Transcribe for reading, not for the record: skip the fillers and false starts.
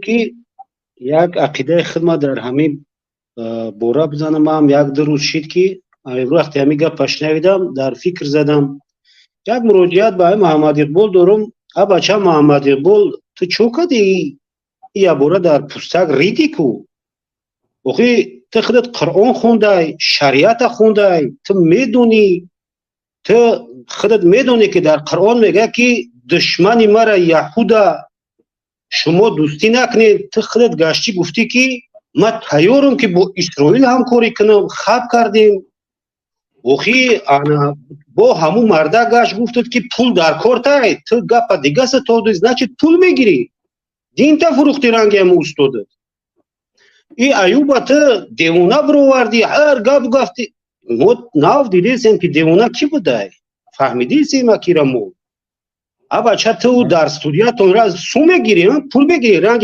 Ки як ақидаи хидмат дар ҳамин бора бизанам. Ман як ду рӯз шид, ки вақте ҳамин гапа шунавидам, дар фикр задам. Як муроҷиат ба Муҳаммад Иқбол дорум. А бача Муҳаммад Иқбол, ту чо кардӣ? Ябора дар пустак риди ку. Охи, ту худат Қуръон хондай, шариата хондай, ту медонӣ, ту худат медонӣ, ки дар Қуръон мегӯяд, ки душмани мара, яҳуда, шумо дӯстӣ накунед. Ту худат гаштӣ гуфтӣ, ки ман тайёрам, ки бо Исроил ҳамкорӣ кунам. Хаб кардем. Охи, ана бо ҳамун марда гашт, гуфтад, ки пул дар кортай. Ту гапа дигаса тоди, значит, пул мегирӣ, динта фурӯхти, ранги ҳамун устодат. И Аюба ту девона бировардӣ, ҳар гап гафти. Мо нав дидесем, ки девона кӣ будай, фаҳмидисем акира мо. А бача, ту дар студиятон су мегирӣ, пул мегирӣ, ранги.